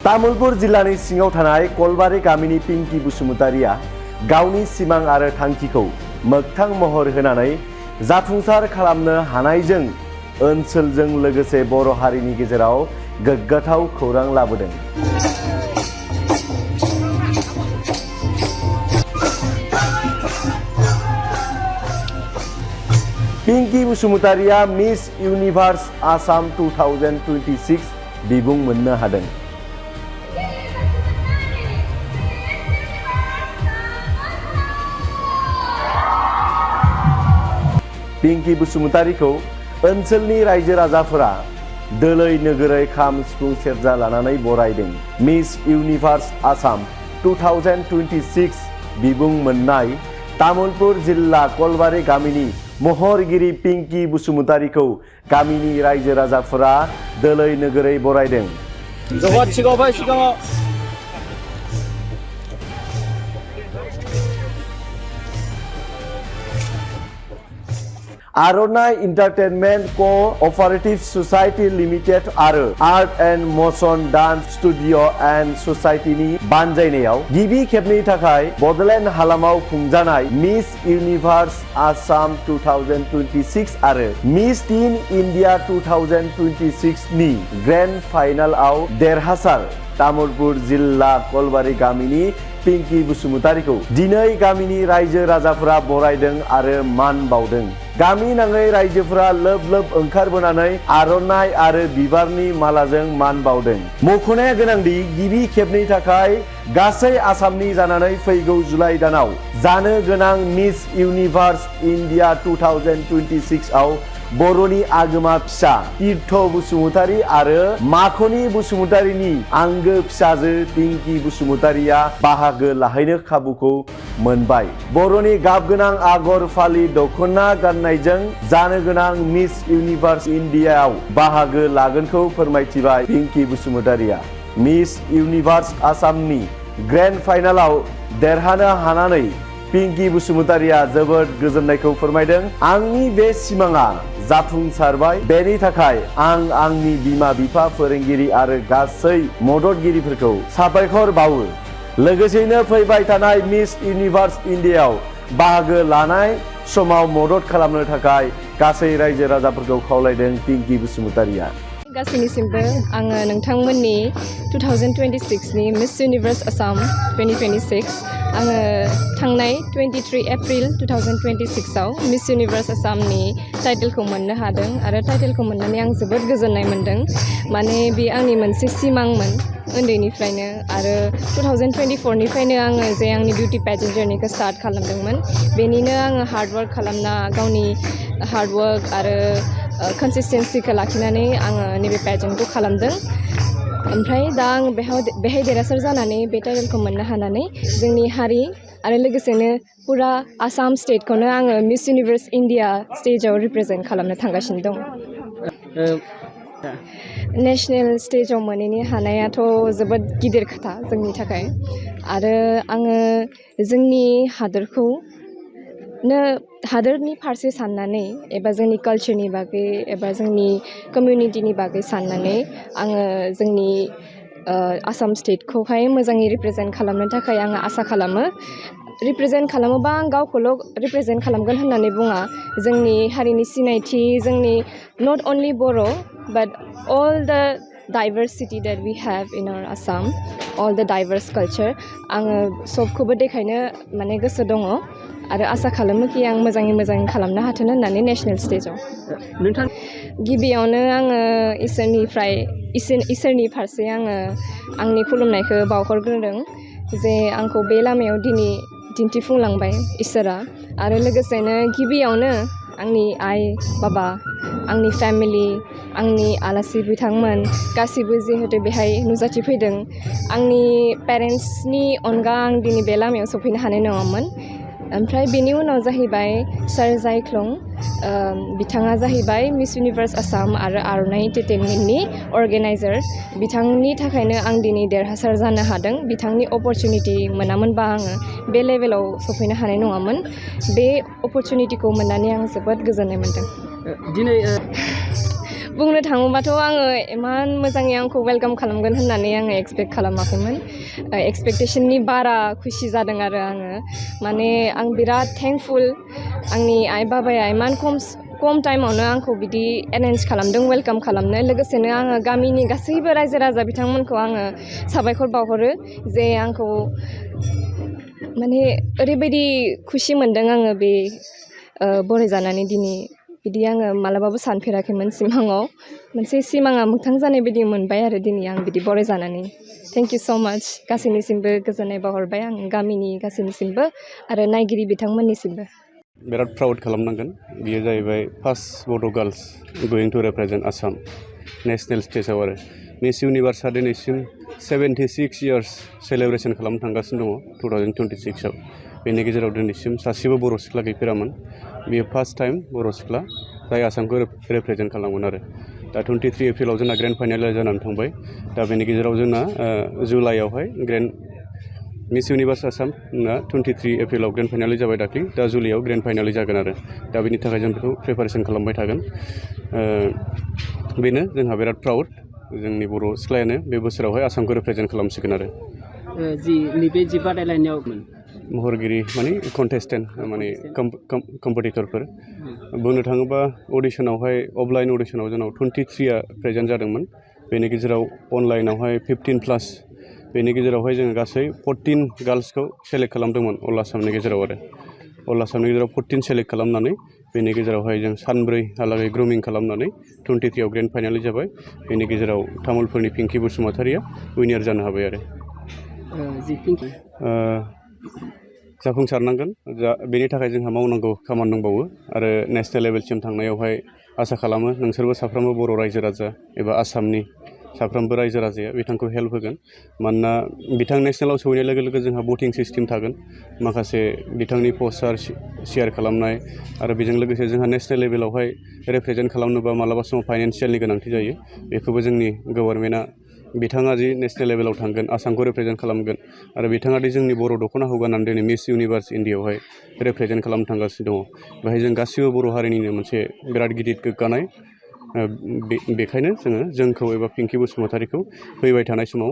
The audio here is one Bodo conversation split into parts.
तामुलपुर जिल्लानि सिङाव थानाय कलबारि गामिनि पिंकी बसुमतारिया गावनि सिमां आरो थांखिखौ मोगथां महर होनानै जाफुंसार खालामनो हानायजों ओनसोलजों लोगोसे बर' हारिनि गेजेराव गोग्गाथाव खौरां लाबोदों। पिंकी बसुमतारिया मिस इउनिभार्स आसाम 2026 बिबुं मोननो हादों। पिंकी बसुमतारिखौ ओनसोलनि रायजो राजाफोरा दोलै नोगोरै खाम सिफुं सेरजा लानानै बरायदों। मिस इउनिभार्स आसाम 2026 बिबुं मोननाय तामुलपुर जिल्ला कलबारि गामिनि महरगिरि पिंकी बसुमतारिखौ गामिनि रायजो राजाफोरा दोलै नोगोरै बरायदों। Aronai entertainment cooperative society limited आरो art and motion dance studio' and ससाइटिनि बानजायनायाव गिबि खेबनि थाखाय बडलेण्ड हालामाव खुंजानाय मिस इउनिभार्स आसाम 2026 आरो मिस टिन इन्डिया 2026 नि ग्रेन्ड फाइनालआव देरहासार तामुलपुर जिल्ला कलबारि गामिनि पिंकी बसुमतारिखौ दिनै गामिनि रायजो राजाफोरा बरायदों आरो मान बावदों। गामि नाङै रायजोफोरा लोब लोब ओंखारबोनानै आर'नाइ आरो बिबारनि मालाजों मान बावदों। मख'नाया गोनांदि गिबि खेबनि थाखाय गासै आसामनि जानानै फैगौ जुलाइ दानाव जानो गोनां मिस इउनिभार्स इन्डिया 2026 आव बर'नि आगोमा फिसा तीर्थ बसुमतारि आरो माख'नि बसुमतारिनि आंगो फिसाजो पिंकी बसुमतारिया बाहागो लाहैनो खाबुखौ मोनबाय। बर'नि गाबगोनां आगर फालि दख'ना गाननायजों जानो गोनां मिस इउनिभार्स इन्डियाआव बाहागो लागोनखौ फोरमायथिबाय पिंकी बसुमतारिया। मिस इउनिभार्स आसामनि ग्रेन्ड फाइनालाव देरहानो हानानै पिंकी बसुमतारिया जोबोद गोजोननायखौ फोरमायदों। आंनि बे सिमाङा जाफुंसारबाय, बेनि थाखाय आं आंनि बिमा बिफा फोरोंगिरि आरो गासै मददगिरिफोरखौ साबायखर बावो। लोगोसेनो फैबाय थानाय मिस इउनिभार्स इन्डियाआव बाहागो लानाय समाव मदद खालामनो थाखाय गासै रायजो राजाफोरखौ खावलायदों पिंकी बसुमतारिया। गासैनिसिमबो आङो नोंथांमोननि 2026 नि मिस इउनिभार्स आसाम 2026 आङो थांनाय 23 एप्रिल 2026 आव मिस इउनिभार्स आसामनि टाइटेलखौ मोननो हादों आरो टाइटेलखौ मोननानै आं जोबोद गोजोननाय मोन्दों। माने बे आंनि मोनसे सिमांमोन उन्दैनिफ्रायनो आरो 2024 निफ्रायनो आङो जे आंनि बिउटि पेजेन्ट जार्निखौ स्टार्ट खालामदोंमोन। बेनिनो आङो हार्डवर्क खालामना गावनि हार्डवर्क आरो कन्सिस्टेन्सिखौ लाखिनानै आङो नैबे पेजेन्टखौ खालामदों। ओमफ्राय दा आं बेहाय देरहासार जानानै बे टाइटेलखौ मोननो हानानै जोंनि हारि आरो लोगोसेनो पुरा आसाम स्टेटखौनो आङो मिस इउनिभार्स इन्डिया स्टेजाव रिप्रेजेन्ट खालामनो थांगासिनो दं। नेसनेल स्टेजाव मोनहैनो हानायाथ' जोबोद गिदिर खोथा जोंनि थाखाय आरो आङो जोंनि हादोरनि फारसे साननानै एबा जोंनि कालचारनि बागै एबा जोंनि कमिउनिटिनि बागै साननानै आङो जोंनि आसाम स्टेटखौहाय मोजाङै रिप्रेजेन्ट खालामनो थाखाय आङो आसा खालामो। रिप्रेजेन्ट खालामोबा आं गावखौल' रिप्रेजेन्ट खालामगोन होननानै बुङा। जोंनि हारिनि सिनायथि, जोंनि not only Bodo' but all the डाइभार्सिटी that we have in our Assam, all the diverse culture, आङो सबखौबो देखायनो माने गोसो दङ आरो आसा खालामो कि आं मोजाङै खालामनो हाथों होननानै नेसनेल स्टेजाव। नोंथां गिबियावनो आङो इसोरनि फारसे आङो आंनि खुलुमनायखौ बावहरग्रोदों जे आंखौ बे लामायाव दिनै दिन्थिफुंलांबाय इसोरा आरो लोगोसेनो गिबियावनो आंनि आइ बाबा, आंनि फेमिलि, आंनि आलासि बिथांमोन गासिबो जिहेतु बेहाय नुजाथिफैदों। आंनि पेरेन्ट्सनि अनगा आं दिनै बे लामायाव सफैनो हानाय नङामोन। ओमफ्राय बेनि उनाव जाहैबाय सार जायख्लं, बिथाङा जाहैबाय मिस इउनिभार्स आसाम आरो आर'नाइ एन्टारटेनमेन्टनि अर्गेनाइजार। बिथांनि थाखायनो आं दिनै देरहासार जानो हादों। बिथांनि अपरचुनिटि मोनामोनबा आङो बे लेभेलाव सफैनो हानाय नङामोन। बे अपरचुनिटिखौ मोननानै आं जोबोद गोजोननाय मोन्दों। दिनै बुंनो थाङोबाथ' आङो इमान मोजाङै आंखौ वेलकाम खालामगोन होननानै आङो एक्सपेक्ट खालामाखैमोन एक्सपेक्टेशननि बारा खुसि जादों आरो आङो माने आं बिराद थेंकफुल आंनि आइ बाबाया इमान खम टाइमावनो आंखौ बिदि एरेन्ज खालामदों वेलकाम खालामनो लोगोसेनो आङो गामिनि गासैबो रायजो राजा बिथांमोनखौ आङो साबायखर बावहरो जे आंखौ माने ओरैबायदि खुसि मोनदों आङो बे बरायजानानै दिनै बिदि आङो मालाबाबो सानफेराखैमोन सिमाङाव मोनसे सिमाङा मोगथां जानाय बायदि मोनबाय आरो दिनै आं बिदि बरायजानानै थेंक इउ स' माच गासैनिसिमबो गोजोननाय बावहरबाय आं गामिनि गासैनिसिमबो आरो नायगिरि बिथांमोननिसिमबो बिराद प्राउड खालामनांगोन बियो जाहैबाय first Bodo' girls going to represent Assam national स्टेजाव आरो मिस इउनिभार्सआ दिनैसिम 76 इयार्स सेलेब्रेसन खालामनो थांगासिनो दङ 2026आव बेनि गेजेराव दिनैसिम सासेबो बर' सिख्ला गैफेरामोन बियो फार्स्ट टाइम बर' सिख्ला जाय आसामखौ रिप्रेजेन्ट खालामगोन आरो दा 23 एप्रिलाव जोंना ग्रेन्ड फाइनाल जानानै थांबाय दा बेनि गेजेराव जोंना जुलाइआवहाय मिस इउनिभार्स आसामना 23 एप्रिलाव ग्रेन्ड फाइनाल जाबाय दाख्लै दा जुलाइआव ग्रेन्ड फाइनाल जागोन आरो दा बेनि थाखाय जों बेखौ प्रिपारेसन खालामबाय थागोन बेनो जोंहा बिराद प्राउड जोंनि बर' सिख्लायानो बे बोसोरावहाय आसामखौ रिप्रेजेन्ट खालामसिगोन आरो नैबे जि बादायलायनायाव महरगिरि माने कन्टेस्टेन्ट माने कम्पिटिटरफोर बुंनो थाङोबा अडिशनावहाय अफलाइन अडिशनाव जोंनाव 23आ प्रेजेन्ट जादोंमोन बेनि गेजेराव अनलाइनावहाय 15 प्लास बेनि गेजेरावहाय जोङो गासै 14 गार्लसखौ सेलेक्ट खालामदोंमोन अल आसामनि गेजेराव आरो अल आसामनि गेजेराव 14 सेलेक्ट खालामनानै बेनि गेजेरावहाय जों सानब्रैहालागै ग्रुमिं खालामनानै 23आव ग्रेन्ड फाइनाल जाबाय बेनि गेजेराव तामुलपुरनि पिंकि बसुमतारिया उइनार जानो हाबाय आरो जाफुंसारनांगोन बेनि थाखाय जोंहा मावनांगौ खामानि दंबावो आरो नेसनेल लेभेलसिम थांनायावहाय आसा खालामो नोंसोरबो साफ्रोमबो बर' रायजो राजा एबा आसामनि साफ्रोमबो रायजो राजाया बिथांखौ हेल्प होगोन मानोना बिथां नेसनेलाव सहैनाय लोगो लोगो जोंहा भटिं सिस्टेम थागोन माखासे बिथांनि पस्टार शेयार खालामनाय आरो बेजों लोगोसे जोंहा नेसनेल लेभेलावहाय रिप्रेजेन्ट खालामनोबा मालाबा समाव फाइनान्सियेलनि गोनांथि जायो बेखौबो जोंनि गभर्नमेन्टआ बिथाङा जि नेसनेल लेभेलाव थांगोन आसामखौ रिप्रेजेन्ट खालामगोन आरो बिथाङा दि जोंनि बर' दख'नाखौ गाननानै दिनै मिस इउनिभार्स इण्डियाआवहाय रिप्रेजेन्ट खालामनो थांगासिनो दङ बेहाय जों गासिबो बर' हारिनिनो मोनसे बिराद गिदिर गोग्गानाय बेखायनो जोंखौ एबा पिंकि बसुमतारिखौ फैबाय थानाय समाव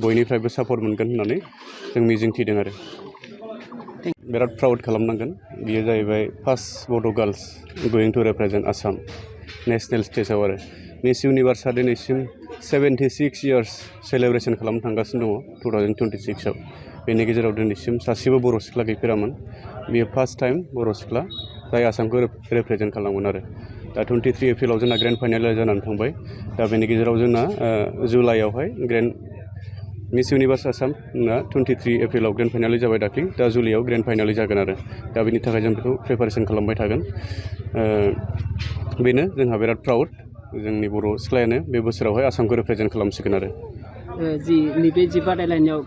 बयनिफ्रायबो सापर्ट मोनगोन होननानै जों मिजिंथिदों आरो बिराद प्राउड खालामनांगोन बियो जाहैबाय first Bodo' girls going to represent Assam national स्टेजाव आरो मिस इउनिभार्सआ दिनैसिम 76 इयार्स सेलेब्रेसन खालामनो थांगासिनो दङ 2026आव बेनि गेजेराव दिनैसिम सासेबो बर' सिख्ला गैफेरामोन बियो फार्स्ट टाइम बर' सिख्ला जाय आसामखौ रिप्रेजेन्ट खालामगोन आरो दा 23 एप्रिलाव जोंना ग्रेन्ड फाइनाल जानानै थांबाय दा बेनि गेजेराव जोंना जुलाइआवहाय मिस इउनिभार्स आसामना 23 एप्रिलाव ग्रेन्ड फाइनाल जाबाय दाख्लै दा जुलाइआव ग्रेन्ड फाइनाल जागोन आरो दा बेनि थाखाय जों बेखौ प्रिपारेसन खालामबाय थागोन बेनो जोंहा बिराद प्राउड जोंनि बर' सिख्लायानो बे बोसोरावहाय आसामखौ रिप्रेजेन्ट खालामसिगोन आरो नैबे जि बादायलायनायाव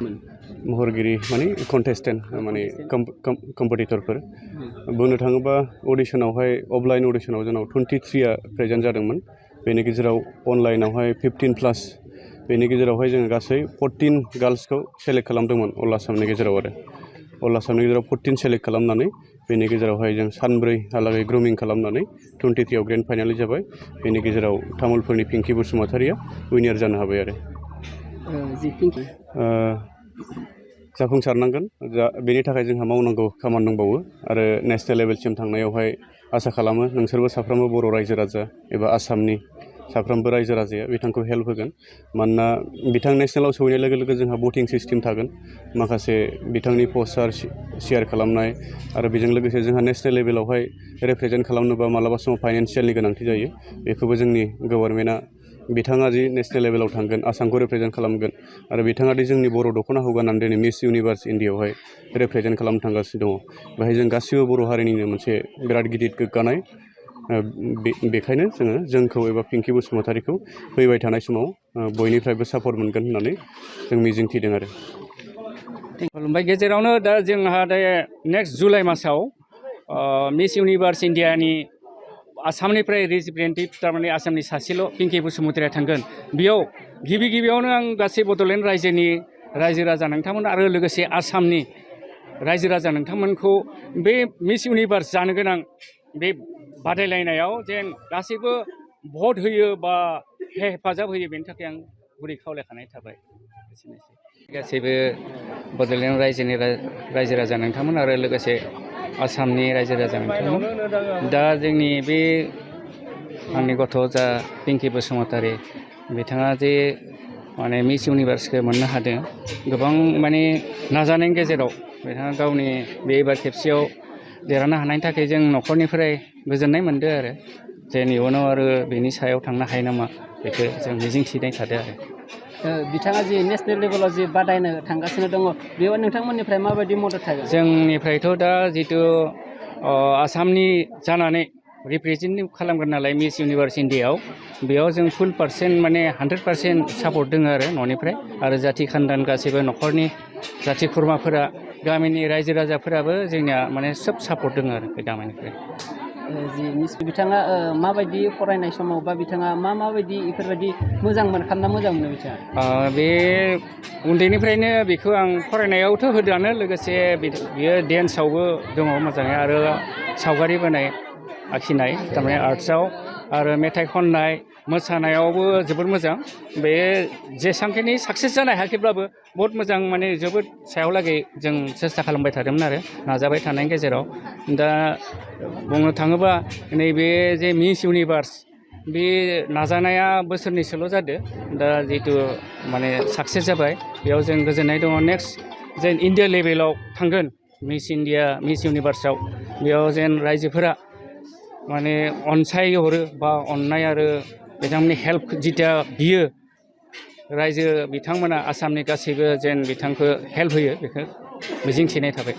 महरगिरि माने कन्टेस्टेन्ट माने कम्पिटिटरफोर बुंनो थाङोबा अडिशनावहाय अफलाइन अडिशनाव जोंनाव 23आ प्रेजेन्ट जादोंमोन बेनि गेजेराव अनलाइनावहाय 15 प्लास बेनि गेजेरावहाय जोङो गासै 14 गार्लसखौ सेलेक्ट खालामदोंमोन अल आसामनि गेजेराव आरो अल आसामनि गेजेराव 14 सेलेक्ट खालामनानै बेनि गेजेरावहाय जों सानब्रैहालागै ग्रुमिं खालामनानै 23आव ग्रेन्ड फाइनाल जाबाय बेनि गेजेराव तामुलपुरनि पिंकि बसुमतारिया उइनार जानो हाबाय आरो जाफुंसारनांगोन बेनि थाखाय जोंहा मावनांगौ खामानि दंबावो आरो नेसनेल लेभेलसिम थांनायावहाय आसा खालामो नोंसोरबो साफ्रोमबो बर' रायजो राजा एबा आसामनि साफ्रोमबो रायजो राजाया बिथांखौ हेल्प होगोन मानोना बिथां नेसनेलाव सहैनाय लोगो लोगो जोंहा भटिं सिस्टेम थागोन माखासे बिथांनि पस्टार शेयार खालामनाय आरो बेजों लोगोसे जोंहा नेसनेल लेभेलावहाय रिप्रेजेन्ट खालामनोबा मालाबा समाव फाइनान्सियेलनि गोनांथि जायो बेखौबो जोंनि गभर्नमेन्टआ बिथाङा जि नेसनेल लेभेलाव थांगोन आसामखौ रिप्रेजेन्ट खालामगोन आरो बिथाङा दि जोंनि बर' दख'नाखौ गाननानै दिनै मिस इउनिभार्स इण्डियाआवहाय रिप्रेजेन्ट खालामनो थांगासिनो दङ बेहाय जों गासिबो बर' हारिनिनो मोनसे बिराद गिदिर गोग्गानाय बेखायनो जोंखौ एबा पिंकि बसुमतारिखौ फैबाय थानाय समाव बयनिफ्रायबो सापर्ट मोनगोन होननानै जों मिजिंथिदों आरो ओमफ्राय गेजेरावनो दा जोंहा दा नेक्स्ट जुलाइ मासाव मिस इउनिभार्स इण्डियानि आसामनिफ्राय रिप्रेजेन्टेटिभ थारमाने आसामनि सासेल' पिंकि बसुमतारिया थांगोन बेयाव गिबियावनो आं गासै बड'लेण्ड रायजोनि रायजो राजा नोंथांमोन आरो लोगोसे आसामनि रायजो राजा नोंथांमोनखौ बे मिस इउनिभार्स जानो गोनां बे बादायलायनायाव जेन गासैबो भट होयो बा हेफाजाब होयो बेनि थाखाय आं गुरै खावलायखानाय थाबाय एसेनोसै गासैबो बड'लेण्ड रायजोनि रायजो राजा नोंथांमोन आरो लोगोसे आसामनि रायजो राजा नोंथांमोन दा जोंनि बे आंनि गथ' जा पिंकि बसुमतारी बिथाङा जे माने मिस इउनिभार्सखौ मोननो हादों गोबां माने नाजानायनि गेजेराव बिथाङा गावनि बे एबार खेबसेयाव देरहानो हानायनि थाखाय जों न'खरनिफ्राय गोजोननाय मोनदों आरो जे इयुनाव आरो बेनि सायाव थांनो हायो नामा बेखौ जों मिजिंथिनाय थादों आरो बिथाङा जि नेसनेल लेभेलाव जि बादायनो थांगासिनो दङ बेयाव नोंथांमोननिफ्राय माबायदि मदद थागोन जोंनिफ्रायथ' दा जितु आसामनि जानानै रिप्रेजेन्ट खालामगोन नालाय मिस इउनिभार्स इण्डियाआव बेयाव जों फुल पार्सेन्ट माने 100% सापर्ट दङ आरो न'निफ्राय आरो जाथि खानदान गासैबो न'खरनि जाथि खुरमाफोरा गामिनि रायजो राजाफोराबो जोंनिया माने सोब सापर्ट दङ आरो बे गामिनिफ्राय जि बिथाङा माबायदि फरायनाय समाव बा बिथाङा माबायदि बेफोरबायदि मोजां खालामना मोजां मोनो बिथाङा बे उन्दैनिफ्रायनो बेखौ आं फरायनायावथ' होदोआनो लोगोसे बियो डेन्सआवबो दङ मोजाङै आरो सावगारि बोनाय आखिनाय थारमाने आर्ट्सआव आरो मेथाइ खननाय मोसानायावबो जोबोद मोजां बे जेसांखिनि साक्सेस जानो हायाखैब्लाबो बहुद मोजां माने जोबोद सायावलागै जों सेस्था खालामबाय थादोंमोन आरो नाजाबाय थानायनि गेजेराव दा बुंनो थाङोबा नैबे जे मिस इउनिभार्स बे नाजानाया बोसोरनैसोल' जादों दा जिहेतु माने साक्सेस जाबाय बेयाव जों गोजोननाय दङ नेक्स्ट जेन इण्डिया लेभेलाव थांगोन मिस इउनिभार्सआव बेयाव जेन रायजोफोरा माने अनसायहरो बा अननाय आरो बिथांमोननि हेल्प जिथिया बियो रायजो बिथांमोना आसामनि गासैबो जेन बिथांखौ हेल्प होयो बेखौ मिजिंथिनाय थाबाय